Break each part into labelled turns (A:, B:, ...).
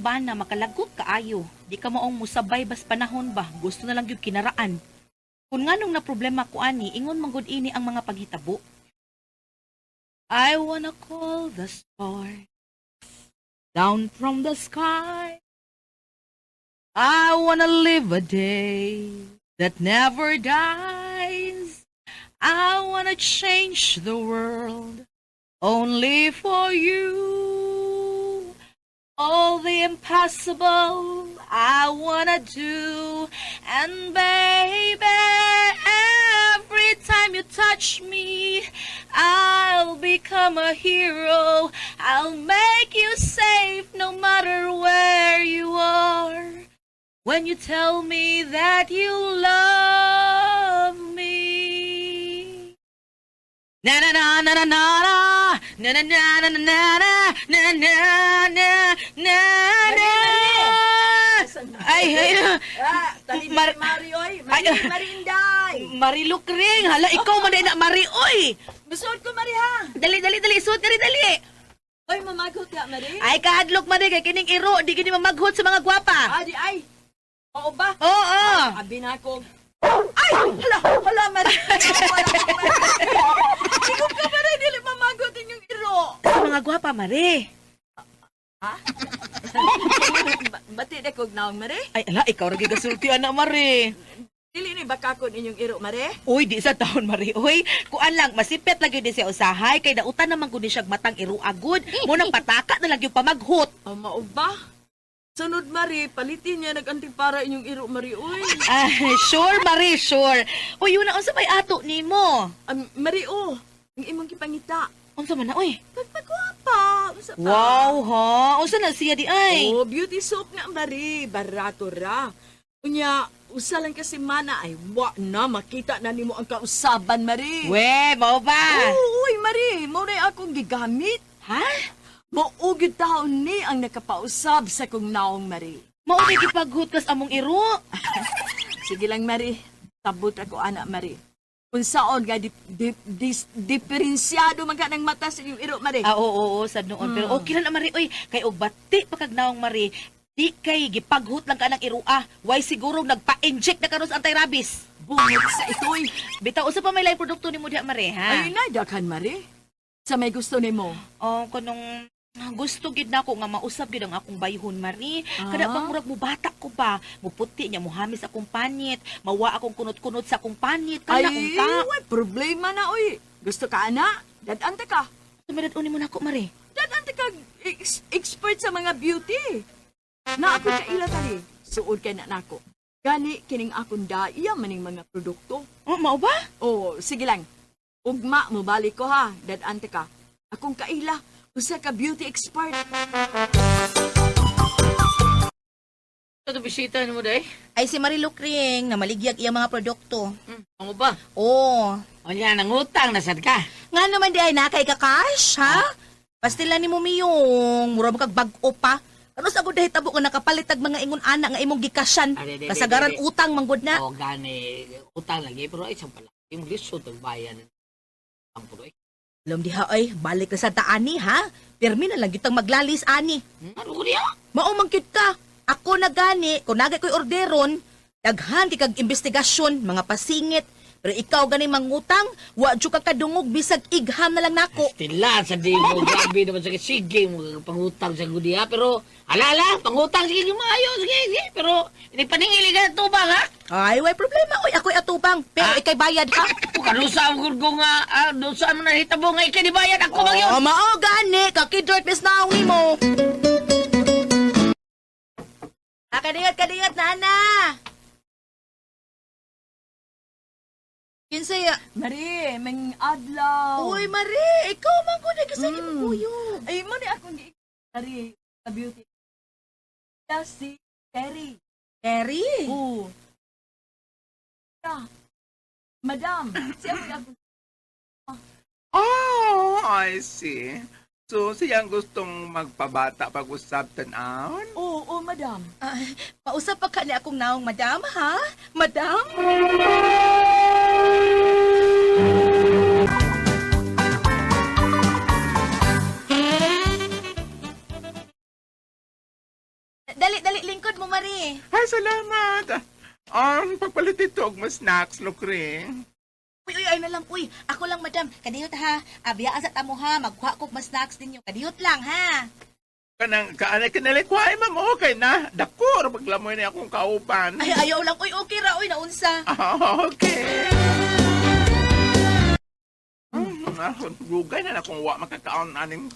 A: bana makalagot kaayo. Di ka maong musabay bas panahon ba, gusto na lang gyud kinaraan. Kung nganong na problema ko ani, ingon man gud ini ang mga paghitabo. I wanna call the stars down from the sky. I wanna live a day that never dies. I wanna change the world only for you. All the impossible I wanna do. And baby, every time you touch me, I'll become a hero. I'll make you safe no matter where you are. When you tell me that you love me. Na na na na na na na na na na na na na na na na na na. Ay, ay,
B: Ah, tali Mari, oy.
A: Ay,
B: Mari, Mari Inday.
A: Marilu Kring, hala ikaw man na Mari oy.
B: Musuot ko, Mari, ha?
A: Dali dali dali suot dali dali.
B: Oy, mamagot ka, Mari.
A: Ay kahadlok man kay kining iro di gini mamaghot sa mga gwapa.
B: Ah, di ay. Oo ba?
A: Oo.
B: Abi na ako. Ay! Hala! Hala, Mari! Ikaw ka, Mari! Dili mamagot inyong iro.
A: Sa mga gwapa Mari.
B: Ha? Bati na kog naong, Mari?
A: Ay ala ikaw ra gyud gasulti ana Mari.
B: Dili ni bakakon inyong iro, Mari?
A: Uy, di sa taon Mari. Uy, kuan lang masipet lagi di siya usahay kay dautan naman gud ni siya matang iro agud. Mo nang pataka na lang yung pamaghot.
B: Oh, mao ba? Sunod, Mari, palitin niya nag-antipara inyong iro, Mari. Uy!
A: Ah, sure Mari, sure. Uy, yun na unsa may ato nimo?
B: Mari, oh! Ang imong gipangita.
A: Unsa man na uy?
B: Pagpagwapa! Unsa pa?
A: Wow ha. Unsa na siya di ay?
B: Oh, beauty soap na, Mari. Barato ra. Unya, usa lang kasi mana ay wa na makita na nimo ang kausaban, Mari.
A: We, mao ba?
B: Oo, uy, Mari, mao na akong gigamit.
A: Ha?
B: Mao gyud taon ni ang nakapausab sa kong naong, Mari.
A: Mao may gipaghot kas among iro.
B: Sige lang, Mari. Tabot ako, ana, Mari. Unsaon nga diferensyado man ka ng mata sa inyong iro, Mari.
A: Ah, oo, oo, sad noon. Pero okay lang na Mari, oy, kay og bati pa kag naong Mari, di kay gipaghot lang ka ng iroa. Why siguro nagpa-inject na karon sa anti-rabies.
B: Bungot sa itoy.
A: Bitaw usa pa may laing produkto nimo diha Mari, ha?
B: Ay, na, daghan, Mari. Sa may gusto nimo.
A: Oh, kanong gusto gid nako nga mausab gid ang akong bayhon Mari. Kada bang murag mubata ko ba, muputi niya muhamis akong panit, mawa akong kunot-kunot sa akong panit,
B: Ay,
A: kana unta.
B: way problema na, oy. Gusto ka, ana? Dad-ante ka.
A: Tumirat uni mo nako Mari.
B: Dad-ante ka expert sa mga beauty. Na ako kaila tali. Suod kay na nako. Gani kining akong daiya maning mga produkto.
A: Oh, mao ba?
B: Oh, sige lang. Ugma mo balik ko ha. Dad-ante ka. Akong kaila usa ka beauty expert.
C: Ito bisita mo day?
A: Ay si Marilu Kring na maligyag iya mga produkto.
C: Ano ba?
A: Oh,
C: O niya, nangutang na sad ka.
A: nga naman di ay nakay ka cash, ha? Pastila ni mo miyong, mura mo kag bag-o pa. Ano sa gud dahil tabo nga nakapalit tag mga ingon ana nga imong gikasyan.
C: Ay, di, di,
A: Kasagaran
C: di, di.
A: utang manggod na.
C: O gani, utang lagi, pero ay, isang pala. Yung lisod ang bayan. Ang pulo eh.
A: Alam diha ay, balik na sa taani ha. Pirmi na lang gitang maglalis ani.
C: Ano ko niya?
A: Mao man gyud ka. Ako na gani, kung nagay ko'y orderon, daghan kay kag investigasyon, mga pasingit. Pero ikaw gani mangutang, wa jud ka kadungog bisag igham na lang nako.
C: Stila, sa di mo, grabe naman sa sige mo, pangutang sa gudi ha. Pero, ala, ala, pangutang, sige, maayo, sige, sige. Pero, hindi paningili ka na tubang ha.
A: Ay, way problema. Oy, ako'y atubang. Pero ikay bayad ha.
C: O, kanusa ang gurgo nga, doon saan mo nahitabo nga ikay di bayad, ako bang yun?
A: Oh, mao gani, kakidort mis naong nimo. Ah, kadingat, kadingat, nana. Kinsay,
B: Mari, mang adlaw.
A: Uy, Mari, ikaw man ko na kasi mm.
B: Ay, mo ni akong gi Mari, sa beauty. Ya, si Terry.
A: Terry.
B: Oo. Ya. Madam, siya mo akong
D: Oh, I see. So, siyang gustong magpabata pag-usap tan-aon?
B: Oo, oh, madam.
A: Ay, pausap pa ka ni akong naong, madam, ha? Madam?
D: Salamat. Pagpalit ito og mas snacks, Lukring.
A: Uy, uy, ay na lang, uy. Ako lang, madam. Kadiyot ha. Abiyaan sa tamo ha. Magkuha kog mas snacks ninyo. Kadiyot lang ha.
D: Kanang kaanay kanalay ma'am, okay na. Dako, ra paglamoy na akong kauban.
A: Ay, ayaw lang. Uy, okay ra. Uy, naunsa.
D: Ah, okay. Rugay na na kung wa makakaon aning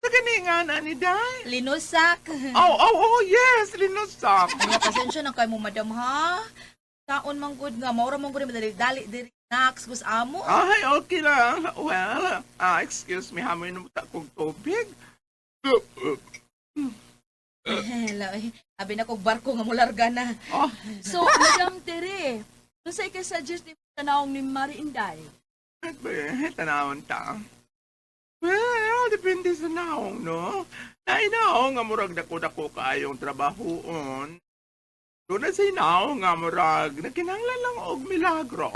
D: sa ganingan ani day.
A: Linusak.
D: Oh, yes, linusak.
A: Nga, pasensya na kay mo, madam ha. Taon man good nga. Maura man good madali-dali diri snacks gus amo.
D: Ay, okay lang. Well, excuse me, hamoy na muta kong tubig.
A: Hello, eh. Abi na kog barko nga mularga na.
D: Oh,
B: So, Madam Tere, unsay kay suggest ni tanawong ni Mari Inday?
D: be, tanawon ta. Well, depende sa naong, no? Nainaong nga murag dako-dako kaayong trabahoon. Doon na sa inaong nga murag, nakinahanglan lang og milagro.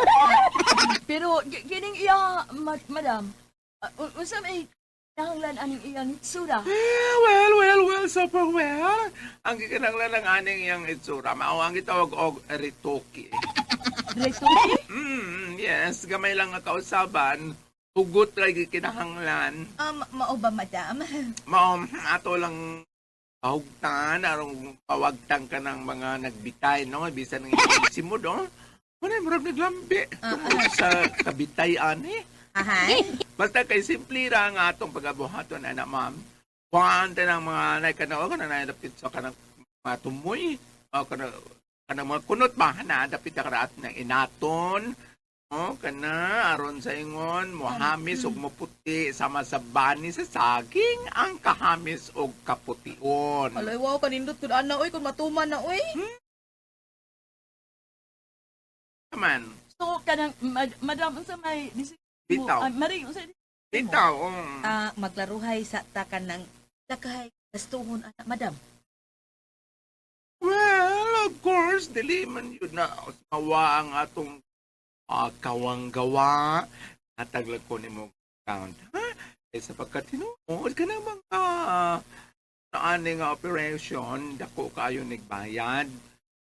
B: Pero kining iya, madam, unsa may kinahanglan aning iyang itsura?
D: Eh, well, well, well, super well. Ang gikinahanglan lang aning iyang itsura, mao ang gitawag og retoki.
B: Retoke?
D: Yes, gamay lang nga kausaban. Hugot ra gikinahanglan.
A: Mao ba, madam?
D: Mao ato lang pahugtan arong pawagtang ka ng mga nagbitay, no? Bisan ng simod, no? Wala, murag naglambi. Tungod sa kabitay, ani.
A: Ahay.
D: Basta kay simple ra nga atong pagabuhaton, anak, ma'am. Kuhaan ta ng mga anay ka na, o ka na nadapit sa kanang mga tumoy, o ka na, kanang mga kunot ba, na dapit ka raat ng inaton, o kana aron sa ingon, mohamis ug moputi sama sa bani sa saging ang kahamis og kapution.
A: Aloy, wow, kanindot kun ana oy kun matuman na oy.
D: Man,
B: So, kanang, madam, unsa may decision mo?
D: bitaw.
B: Ah, Mari, unsa
D: Bitaw. Oh.
A: Ah, maglaruhay sa takan ng lakahay gastuhon ana, madam.
D: Well, of course, dili man yun na mawa ang atong kawanggawa. Nataglag ko ni mo account. Ha? Eh, sapagkat tinuod ka na mga naani nga operation, dako kayo nagbayad.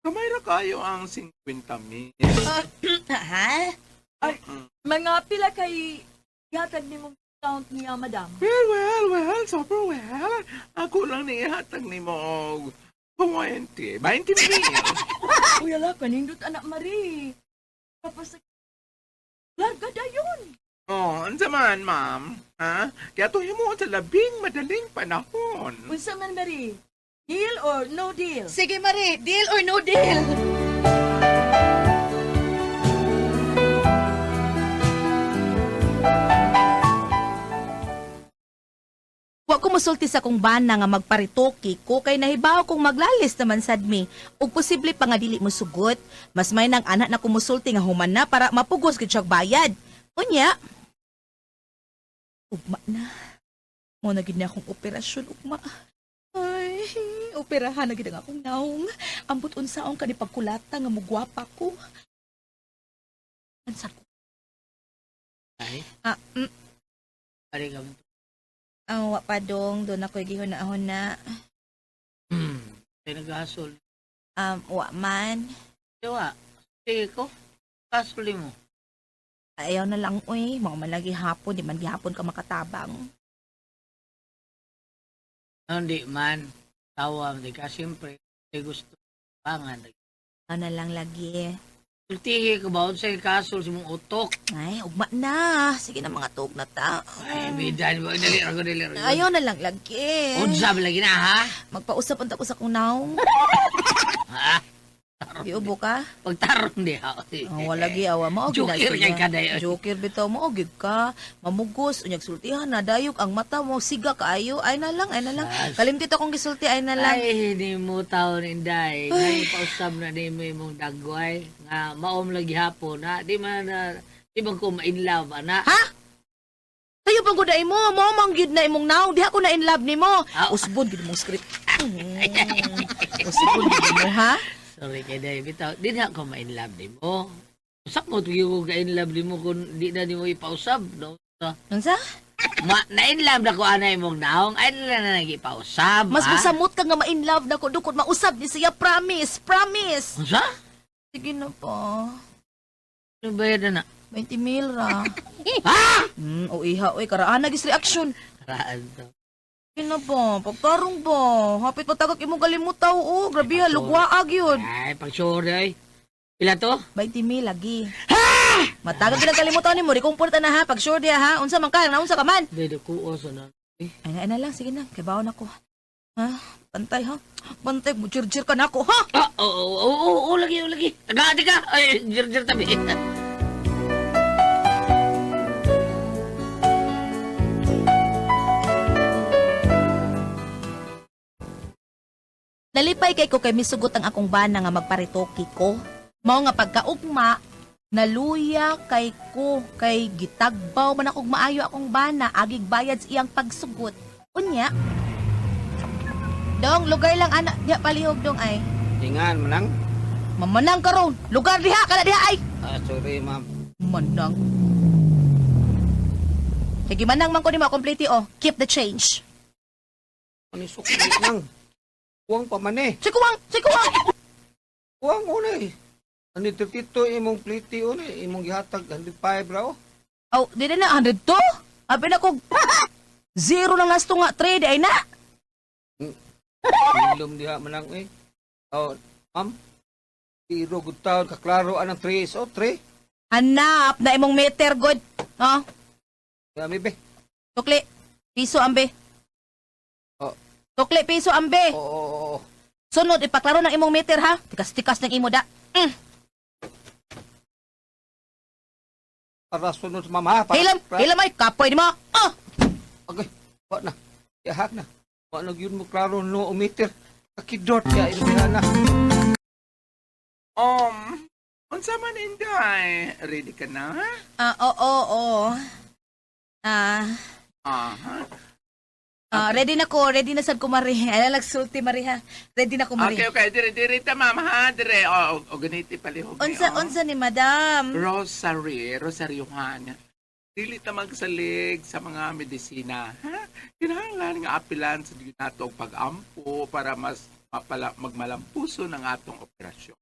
D: Kamay ra kayo ang 50 mil.
A: Ha?
B: Mga pila kay gihatag nimong discount niya, madam?
D: Well, well, well, super well. Ako lang nihatag ni mo og 20, 20 mil.
B: Uy, ala, kanindot anak Mari. Tapos, larga dayon.
D: Oh, unsa man, ma'am? Ha? Kaya to himo sa labing madaling panahon.
B: Unsa man, Mari? Deal or no deal?
A: Sige, Mari, deal or no deal? Wa ko mosulti sa kong bana nga magparitoki ko kay nahibaw kong maglalis naman sad mi ug posible pa nga dili mo sugot. Mas may nang anak na kumusulti nga human na para mapugos gid siyag bayad. Unya, ugma na. Mo na gid na akong operasyon ugma. Ay, operahan na gid ang akong naong. Ambot unsaon kani pagkulata nga mugwapa ko. Ansa ko?
C: Ay,
A: Ah,
C: ari ka mo.
A: wa pa dong, doon ako gihuna-huna.
C: Kaya naghasol.
A: Wa man.
C: Diwa, sige ko. Kasol mo.
A: Ayaw na lang, uy. Mga malagi hapon, di man gihapon ka makatabang.
C: Hindi man. Tawa, di ka siyempre. Kay gusto. Pangan.
A: Ano na lang lagi.
C: Sultihi ka ba? Sa kasol sa mong utok.
A: Ay, ugma na. Sige na mga tug na ta.
C: Ay, bidan mo. Dali, rago, dali, rago.
A: Ayaw na lang lagi.
C: Unsa ba lagi na, ha?
A: Magpausap unta ko sa kong naong.
C: Ha?
A: Giubo ka?
C: Pagtarong di, ha?
A: Oh, wala gi awa mao gyud na
C: Joker
A: siya.
C: kay ka dayon.
A: Joker bitaw mao gyud ka. Mamugos unyag sultihan na dayog ang mata mo siga kaayo. Ay na lang, ay na lang. Kalimtit akong gisulti ay na lang.
C: Ay, hindi mo taon, Inday. Ngay, pausab na di mo imong dagway. Nga, maom lagi hapon, ha? Di man na, di man ko ma-in love, ana.
A: Ha? Tayo pang guday mo, mo mang gyud na imong naong, diha ko na in love nimo.
C: Ah.
A: Usbon gyud mong script. Usbon gyud mo ha?
C: Sorry kay Day, bitaw, di na ako ma-in love ni mo. Usap mo, tugi ko ka-in love ni mo kung di na ni mo ipausab. No?
A: Unsa?
C: Ma, na-inlove na ko ana imong naong. Ay na na nagipausab.
A: Mas
C: ha?
A: musamot ka nga ma-in love na ko dukot mausab ni siya, promise, promise.
C: Unsa?
A: Sige na pa.
C: Ano ba yun na?
A: 20 mil ra.
C: Ha?
A: O iha, oy, karaan nagis reaction.
C: Karaan to.
A: Sige na ba, pagtarong ba. Hapit patagak imong kalimutaw, oh. Grabe ha, lugwaag yun.
C: Ay, pag sure ay. Pila to?
A: 20 mil lagi. Ha! Matagak ka kalimutaw nimo, di kumporta na ha. Pag sure diha ha, unsa man ka, naunsa ka man.
C: Dito ko oso na.
A: Ay na, ay na lang, sige na, kay baon ako. Ha? Pantay ha? Pantay, mujirjir ka na ako, ha?
C: Ah, oo, oo, oo, oo, lagi, oo, lagi. Taga, ka. Ay, jir, jir, tabi.
A: Nalipay kay ko kay misugot ang akong bana nga magparitoki ko. Mao nga pagkaugma, naluya kay ko kay gitagbaw man akong maayo akong bana agig bayad sa iyang pagsugot. Unya. Dong, lugar lang ana diha palihog dong ay.
E: Ingan, manang.
A: Mamanang karon, lugar diha kana diha ay.
E: Ah, sorry, ma'am.
A: Manang. Kay gimanang man ko nimo complete oh. Keep the change.
E: Ano yung sukli nang? Kuwang pa man eh.
A: Sikuwang, sikuwang.
E: Kuwang una eh. Ano ito tito, imong pliti una eh. Imong gihatag, 105 ra oh.
A: Aw, di na 102. Abi na ko zero lang nasto nga trade ay na.
E: Ilom diha manang eh. Oh, ma'am. Tiro good taon, kaklaro anang 3 oh, 3.
A: Hanap na imong meter good. Oh,
E: Kami be.
A: tukli. Piso ambe.
E: Oh.
A: Tukli piso ambe.
E: Oo, oo, oo.
A: Sunod ipaklaro ng imong meter ha. Tikas-tikas ng imo da.
E: Para sunod sa ma'am ha. Para,
A: Hilam, hilam ay kapoy nimo. Oh,
E: Okay, wa na. Ihak na. Wa na gyud mo klaro no umiter. Kakidot ya imong na.
D: Unsa man inday? Ready ka na?
A: ah, oo, oo. Ah,
D: Aha.
A: ah, ready na ko, ready na sad ko mari. Ay nagsulti mari ha. Ready na ko mari.
D: Okay, okay. Dire, dire ta, ma'am, ha? Dire. O, o, o ganiti palihog ni,
A: Unsa
D: oh.
A: unsa ni madam?
D: Rosary, Rosaryuhan. Dili ta magsalig sa mga medisina, ha? Kinahanglan nga apilan sa nato og pag-ampo para mas mapala, magmalampuso ng atong operasyon.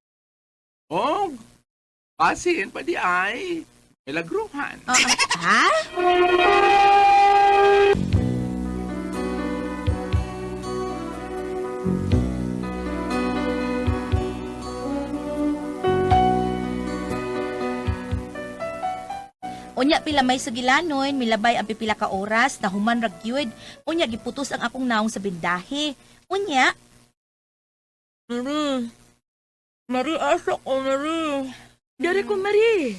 D: Og basin pa di ay milagruhan.
A: Ah, ah, ha? Unya pila may sugilanon, milabay ang pipila ka oras, nahuman ra gyud. Unya giputos ang akong naong sa bindahe. Unya, Mari. Mari asa ko, Mari.
B: Dere ko, Marie.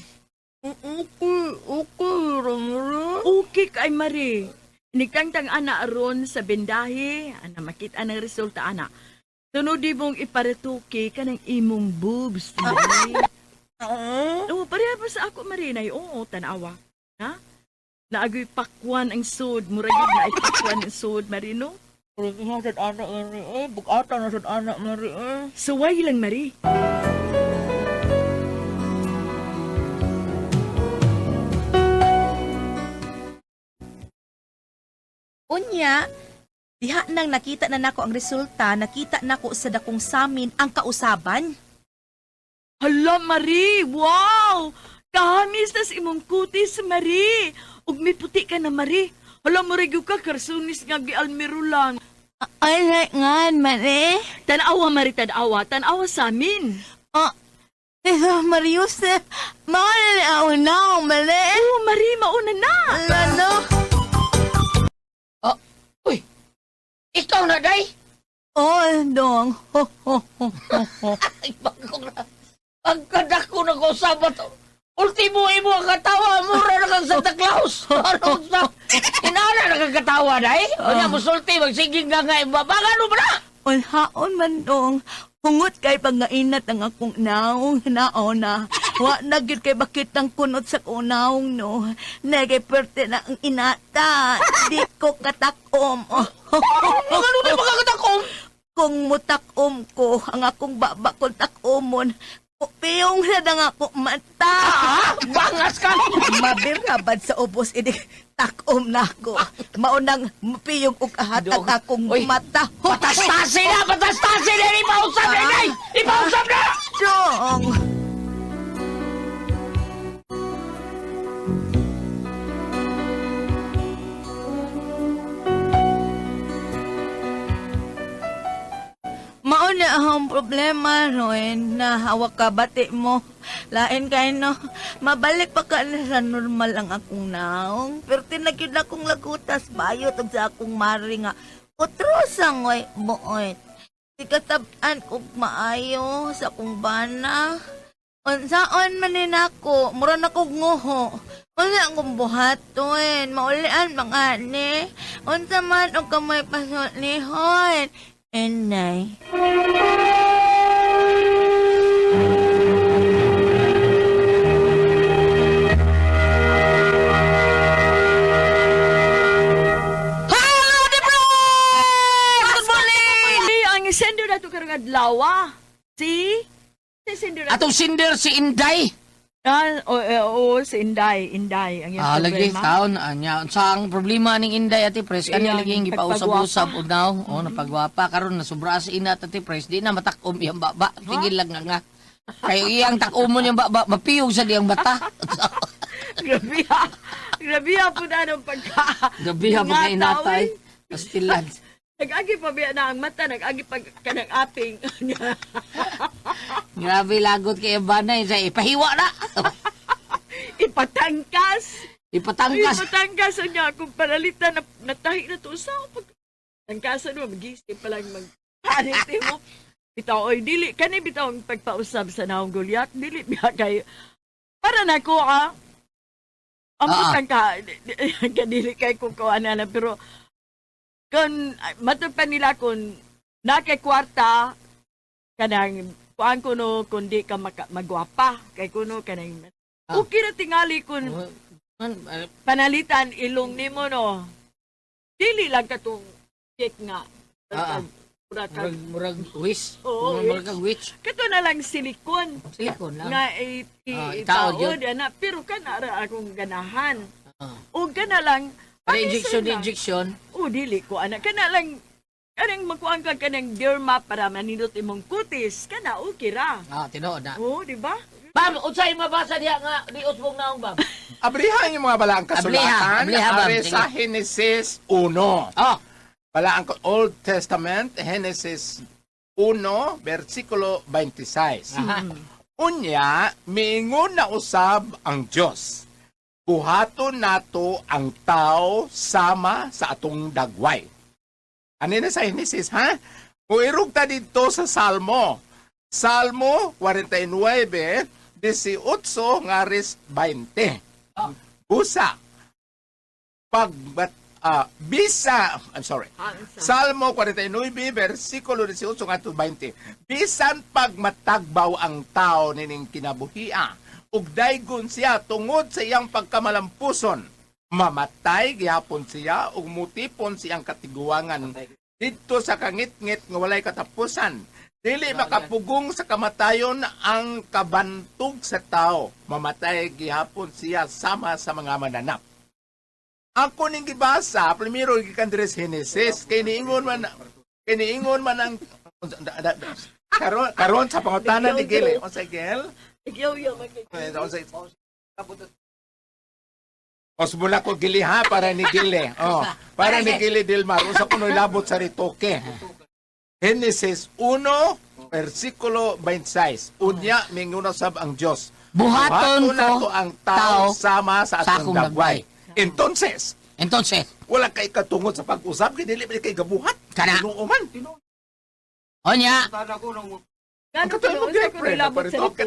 A: Okay, okay, Mari.
B: Okay kay Marie. Nigtangtang ana aron sa bendahe, ana makita ang resulta ana. Tunod di mong iparituki kanang imong boobs, Marie. Oo, pareha pa sa ako, Marie. Nay, oo, tanawa. Ha? Naagoy pakwan ang sud. Murag yun na pakwan ang sud, Marie, no?
A: Bugata na sad anak, Mari. Eh.
B: Suway lang, Marie.
A: Unya, diha nang nakita na nako ang resulta, nakita nako sa dakong samin ang kausaban.
B: Hala, Marie! Wow! Kahamis tas imong kutis, Marie! Ug miputi ka na, Marie. Hala, Marie, gyud ka, karsunis nga gialmiro lang.
A: Ay, ngan, Mari.
B: Tanawa, Marie, tanawa. Tanawa sa amin.
A: Oh, Marius, mauna na ako na, Mari.
B: Oh, Marie, mauna na!
A: Ano?
C: Oh, uy. Ikaw na, day.
A: Oh, dong. Ho, ho, ho, ho, ho.
C: Ay, bagong na. Pagkadako na ko sabat. Ultimo imo ang katawa, mura na kang Santa Claus. Ano sa? Inana na kang katawa, day. Unya, musulti, magsiging nga nga, babagan mo ba na?
A: Unhaon man dong. Hungot kay pangainat ang akong naong naona. Wa na gyud kay bakit ang kunot sa kong naong no. Na kay perte na ang inata. Di ko katakom.
C: Ano ba makakatakom?
A: Kung mutakom ko, ang akong baba kong takomon.
F: Piyong na da nga ko mata.
C: Ah, bangas ka!
F: Mabirabad sa ubos ini takom na ako. Maunang mapiyong og ahatag
C: Dog.
F: akong
C: Uy,
F: mata.
C: Patastasi na! Patastasi na! Ipausap na, inay! Ipausap na!
F: Dong. Mao na akong problema, Roen, na hawak ka bati mo. Lain kay no, mabalik pa ka na sa normal ang akong naong. Pero tinagid na akong lagutas, bayot og sa akong mari nga. Utros ang oy, buoy. Di katabaan kog maayo sa akong bana. Unsaon man ni nako, mura na kog nguho. Unsa akong buhaton, maulian mga ni. Unsa man og kamay pasulihon. Inay.
A: Hello, Debros! Good morning!
B: Hindi, ang sender na ito karong adlaw, ah. Si? Si sender na
C: Atong sinder si Inday.
B: Ah, oo, oo, si Inday, Inday. Ang iyang
C: Ah, lagi
B: problema.
C: taon anya unsa ang problema ning Inday, Ate Pres? Kani
B: Iyang
C: lagi ang gipausab-usab og now. Oh, napagwapa karon na sobra sa ina, Ate Pres, di na matakom iyang baba. Sige lang nga nga. Kayo iyang takomon iyang baba, mapiyog sa diyang bata.
B: Grabe ha. Grabe ha po na nung pagka.
C: Gabi ha
B: Nga
C: pag inatay.
B: tao,
C: Pastilan.
B: Nag-agi pa biya na ang mata, nag-agi pa ka ng aping.
C: Grabe lagot kay banay sa ipahiwa na.
B: Ipatangkas.
C: Ipatangkas.
B: Ipatangkas niya akong paralita na natahi na to sa ako pag tangkasan mo magising pa lang mag hanit mo. Bitaw oy dili kani bitaw ang pagpausab sa naong Goliath dili biya kay para nako ah. Ang butang ka kadili kay kung kuan na pero kun matod pa nila kun na kay kwarta kanang kuan kuno kun di ka maka, magwapa kay kuno kanang okay ra tingali kun panalitan ilong nimo no. Dili lang katong cake nga. Mura ka.
C: Murag murag wish.
B: Oo,
C: Murag kag witch.
B: Kato na lang silikon
C: Silikon lang.
B: nga i, i,
C: Ah, itaod
B: itaod ana pero kana ra akong ganahan. O kana lang
C: Para injection,
B: lang.
C: Injection.
B: O dili ko ana kana lang kanang magkuan ka kanang derma para manindot imong kutis kana okay ra.
C: Ah, tinuod na.
B: Oo, di ba?
C: Bam, unsay mabasa diha nga lios mong naong, bam?
D: Abrihan yung mga balaang kasulatan.
C: Abliha, abliha, ma'am.
D: Are sa Genesis 1.
C: Oh,
D: Balaang Old Testament, Genesis 1, versikulo 26. Unya, miingon na usab ang Dios. Buhaton nato ang tao sama sa atong dagway. Ano na sa Genesis, ha? Muirog ta dito sa Salmo. Salmo 49, 18 ngaris 20. Busa. Pagbat, bisa, I'm sorry. Salmo 49, versikulo 18 ngadto 20. Bisan pagmatagbaw ang tao nining kinabuhia, ug daygon siya tungod sa iyang pagkamalampuson. Mamatay gihapon siya ug mutipon siyang katiguangan didto sa kangitngit nga walay katapusan. Dili makapugong sa kamatayon ang kabantog sa tao. Mamatay gihapon siya sama sa mga mananap. Ako ning gibasa, primero gikan diri sa Genesis, kay niingon man ang karon karon sa pangutana ni Gil. Unsay Gil?
B: Ikaw yung mag
D: Unsay? Os mula ko gili ha para ni Gile. Oh, para ni Gili Dilmar usa kuno labot sa ritoke. Genesis 1 versikulo 26. Unya mingon sab ang Dios.
C: Buhaton ko
D: nato ang tao
C: tao
D: sama sa
C: sa
D: atong
C: akong
D: dagway. Entonces,
C: Entonces,
D: wala kay katungod sa pag-usab kay dili man kay gabuhat.
C: Kana.
D: Tinuo man.
C: onya,
B: Gano
D: Ang katuloy mo
B: kuno unsa kuno
D: girlfriend
B: labot sa
D: na
B: ritoke?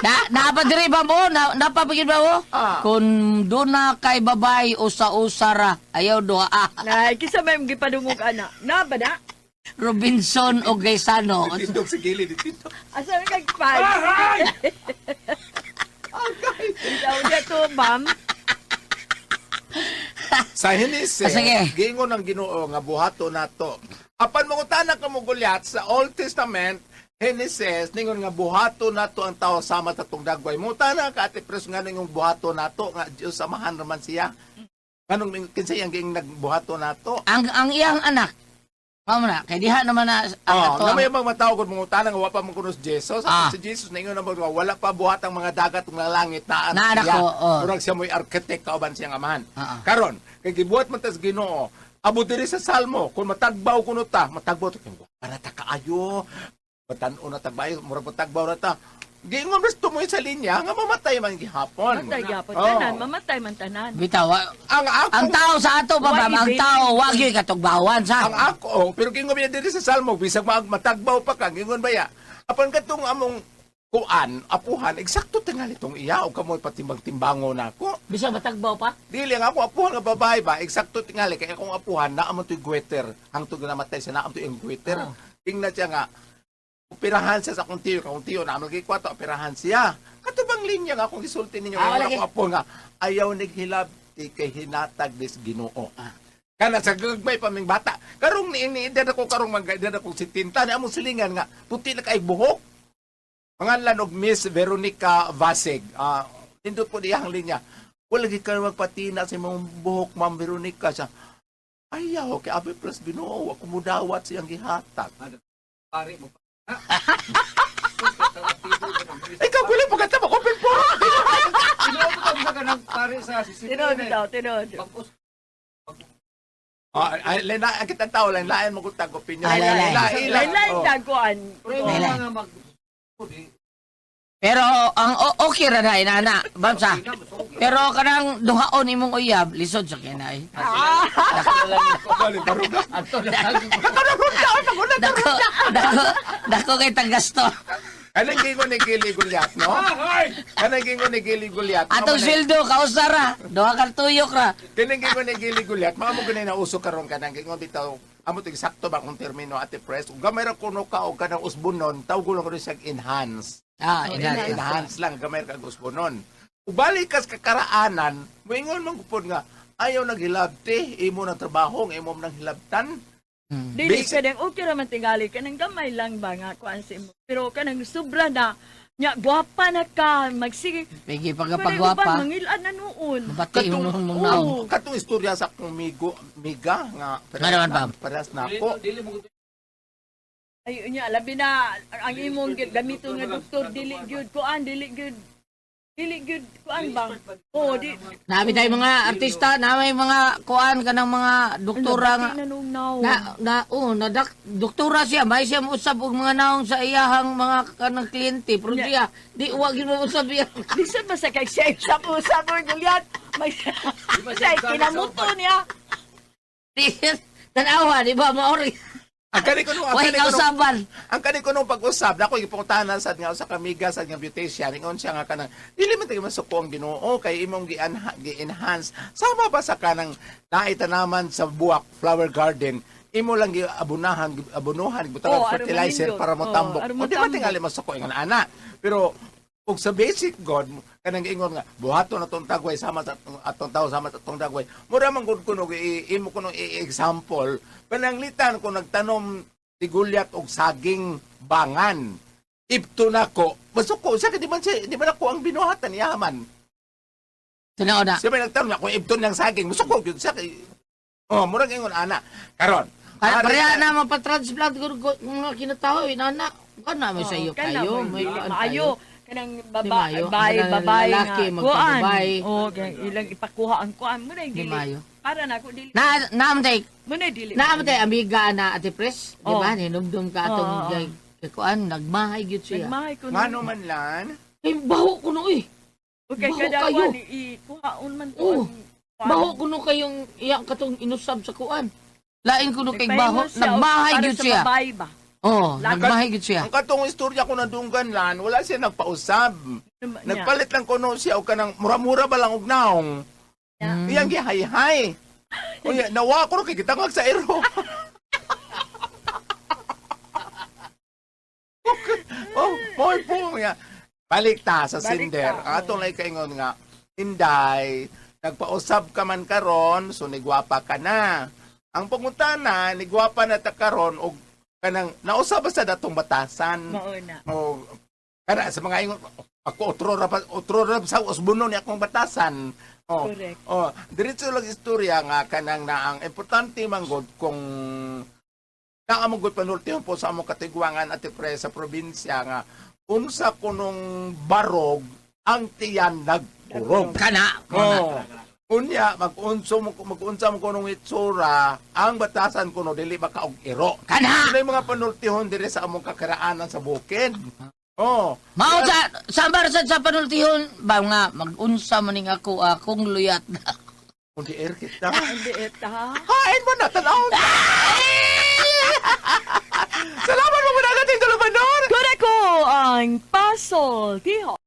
C: na napadiri ba mo? Na napapagid ba mo?
D: Ah.
C: Kung doon na kay babay usa-usa ra, ayaw duha ah.
B: Nay, kisa may gipadungog ana. Na ba na?
C: Robinson o Gaisano.
D: Tindog sa gilid, tindog.
B: Asa man kag pag? Ikaw na to, ma'am.
D: Sa Genesis,
C: Ah, sige.
D: giingon ang Ginoo nga buhato nato. Apan mangutana ka mo Goliath sa Old Testament, Genesis ningon nga buhato nato ang tao sama sa atong dagway. Muta na ka, Ate Pres, nga ningong buhato nato nga Dios samahan raman siya. Nganong kinsa iyang giing nagbuhato nato?
C: Ang iyang anak. Mao na kay diha naman na ang
D: Oh,
C: ato.
D: na may mga matawag kung mangutana nga wa pa man kuno si Jesus.
C: Ah.
D: Si Jesus ningon na nga wala pa buhat ang mga dagat ug mga langit naa
C: Naa na
D: siya.
C: ko, oh.
D: Murag siya mo'y architect kauban siyang amahan.
C: Ah, ah.
D: Karon, kay gibuhat man tas Ginoo, abot diri sa Salmo, kung matagbaw kuno ta, matagbaw ta kay para ta kaayo. Batan-o na tagbayo, murag matagbaw na ta. Giingon mas tumoy sa linya nga mamatay man gihapon.
B: Mamatay gyapon
D: Oh.
B: tanan, mamatay man tanan.
C: Bitaw,
D: Ang ako
C: ang tao sa ato pa
B: Why
C: ang
B: ibig?
C: tao wa gyud katugbawan sa.
D: Ang ako, oh, pero gingon niya diri sa Salmo, bisag matagbaw pa ka, gingon ba ya? Apan katong among kuan, apuhan, eksakto tingali tong iya o kamoy patimbang-timbango na ako.
C: Bisag matagbaw pa.
D: Dili ang ako apuhan nga babae ba, eksakto tingali kay akong apuhan naa man to'y gweter. Hangtod nga namatay siya naa man to'y ang gweter.
C: Ah.
D: Tingnan siya nga operahan siya sa akong tiyo na lagi kwato operahan siya. Kato bang linya nga akong gisulti ninyo
C: Ah,
D: nga
C: lagi.
D: ako apo nga ayaw naghilabti kay hinatag dis Ginoo.
C: Ah.
D: Kana sa gagmay pa ming bata. Karong ni ni edad ako karong mga edad ako si Tinta ni among silingan nga puti na kay buhok. Pangalan og Miss Veronica Vasig. Ah, nindot po diyang linya. Wala gid ka magpatina sa imong buhok, Ma'am Veronica siya. Ayaw, kay Abe Plus Ginoo, ako mudawat siyang gihatag.
E: Pare mo.
D: Ikaw guli pagkata mo open forum.
E: Tinuod ko sa kanang pare sa CCTV.
B: Tinuod daw, tinuod.
E: Pag-us
D: Ah, ay, lain ang kitang tao, lain lain mo kung opinion.
C: Ah, lain-lain.
B: Lain-lain
D: Oh.
B: daguan.
E: Pero
C: Lain-lain.
E: mga mag
C: Pero ang okay ra na inana, bamsa. Pero kanang duhaon imong uyab, lisod sa kinay.
D: Bali, baruga.
E: Ato na.
C: Dako, dako, dako kay tagasto.
D: Kanang gingon ni Gili Goliath, no? Kanang gingon ni Gili Goliath.
C: Atong sweldo kausa ra, duha ka tuyok ra.
D: Kanang gingon ni Gili Goliath, mga mo ganay nauso karon kanang gingon bitaw amo to eksakto ba kung termino Ate Pres. Ug gamay ra kuno ka og kanang usbonon, tawag ko lang kuno siyang enhance.
C: Ah, ina.
D: Enhance lang gamay ra kag usbonon. Ug balik kas kakaraanan, moingon man gupod nga ayaw naghilabti, imo ng trabaho, nga imo nang hilabtan.
B: Dili
D: Basic.
B: kanang okay ra man tingali kanang gamay lang ba nga kuan sa imo. Pero kanang sobra na nya gwapa na ka magsige.
C: Pigi
B: Kanang
C: pagkapagwapa.
B: uban, mangil-an na noon.
C: Mabati yung mong naong.
B: Oo.
D: Katong istorya sa akong migo, miga nga
C: Nga naman, Pam.
D: parehas na ako.
E: Dili mo
B: Ay nya labi na ang imong gamiton nga doktor dili gyud kuan dili gyud kuan ba. Oo, di
C: Nami tayo mga artista, nami mga kuan kanang mga doktora nga
B: Nabati na nung naong.
C: na na oh, na doktora siya, may siya mousab og mga naong sa iyahang mga kanang kliyente, pero siya di wa gyud mo usab iya.
B: Lisod ba sa kay siya sa usab or Goliath? May sa kinamuto niya.
C: Tanawa, di ba maori?
D: Ang kani ko nung ang
C: Way
D: kani ko nung
C: kausaban.
D: ang kani ko nung pag-usab nako gipangutanan sad nga sa kamiga sad nga beautician ingon siya nga kanang dili man tayo masuko ang Ginoo kay imong gi-enhance sama ba sa kanang naitanaman sa buwak flower garden imo lang giabunahan abunuhan gibutangan
B: Oh, aron
D: fertilizer
B: manindot.
D: para motambok
B: Oh, aron
D: o di ba
B: motambok.
D: tingali masuko ingon ana pero ug sa basic God kanang ingon nga buhaton na tong tagway sama sa atong tao sama sa atong dagway mura man gud kuno imo kuno i-example pananglitan kung nagtanom si Goliath og saging bangan ibto nako masuko siya kay di man siya di man ako ang binuhatan niya man
C: Tanaw na.
D: siya may nagtanom ako ibto ng saging masuko gyud siya kay oh murag ingon ana karon
C: Para pareha na mapatransplant ko mga kinataho inana. Kana may sayo
B: Kana
C: kayo,
B: may
C: may
B: dili
C: kuan
B: maayo
C: kayo.
B: kanang
C: Di
B: baba
C: maayo.
B: babae
C: Ang
B: babae
C: lalaki,
B: nga
C: magpababae.
B: kuan. Oh, kay ilang ipakuha ang kuan mo na
C: Di
B: dili.
C: maayo.
B: Para na ako dili.
C: Na naam tay
B: Mo na dili.
C: naam tay amiga na Ate Pres, di ba?
B: Oh.
C: Hinumdum ka atong
B: Oo, oo.
C: kay kuan nagmahay gyud siya.
B: Nagmahay ko
D: ngano man lan
C: Ay baho kuno eh.
B: Okay,
C: Baho
B: kada
C: kayo.
B: kuan ikuhaon man to.
C: Oo.
B: ang kuan.
C: Baho kuno kayong iyang katong inusab sa kuan. Lain kuno kay
B: Nagpahimo
C: baho,
B: siya,
C: nagmahay
B: para
C: gyud
B: sa
C: siya.
B: babae ba?
C: Oh,
B: Laki.
C: nagmahay gyud siya.
D: ang katong istorya ko nadunggan lan wala siya nagpausab.
B: Nya.
D: Nagpalit lang kuno siya og kanang mura-mura ba lang og naong. Iyang gihayhay. Unya nawa ko kay gitangag sa ero. Oh, moy po nga. Balik ta sa
B: Balik
D: sinder.
B: ta,
D: Ang atong lay kaingon nga, Inday, nagpausab ka man karon, so nigwapa ka na. Ang pangutana, nigwapa na ta karon og Kanang nausa ba sa datong batasan?
B: Mao na.
D: O kana sa mga ingon ako otro ra pa, otro ra sa usbuno ni akong batasan. Oh.
B: Correct.
D: Oh, diretso lang istorya nga kanang na ang importante manggod kung naa mo gud panultihon po sa among katigwangan, Ate Pre, sa probinsya nga unsa kunong barog ang tiyan nagkurog.
C: Kana. Kana.
D: Oh. Unya mag-unso mo mag-unsa mo kunong itsura ang batasan kuno dili ba og iro.
C: Kana.
D: Ano yung mga panultihon dire sa among kakaraanan sa bukid? Oh.
C: Mao sa sambar sa panultihon ba nga mag-unsa maning ako akong luyat.
D: Kundi air kita.
B: Hindi eta.
D: Hain mo na tanaw. Salamat mo mga kating dalamanor.
B: Kureko ang Pasol Tiho.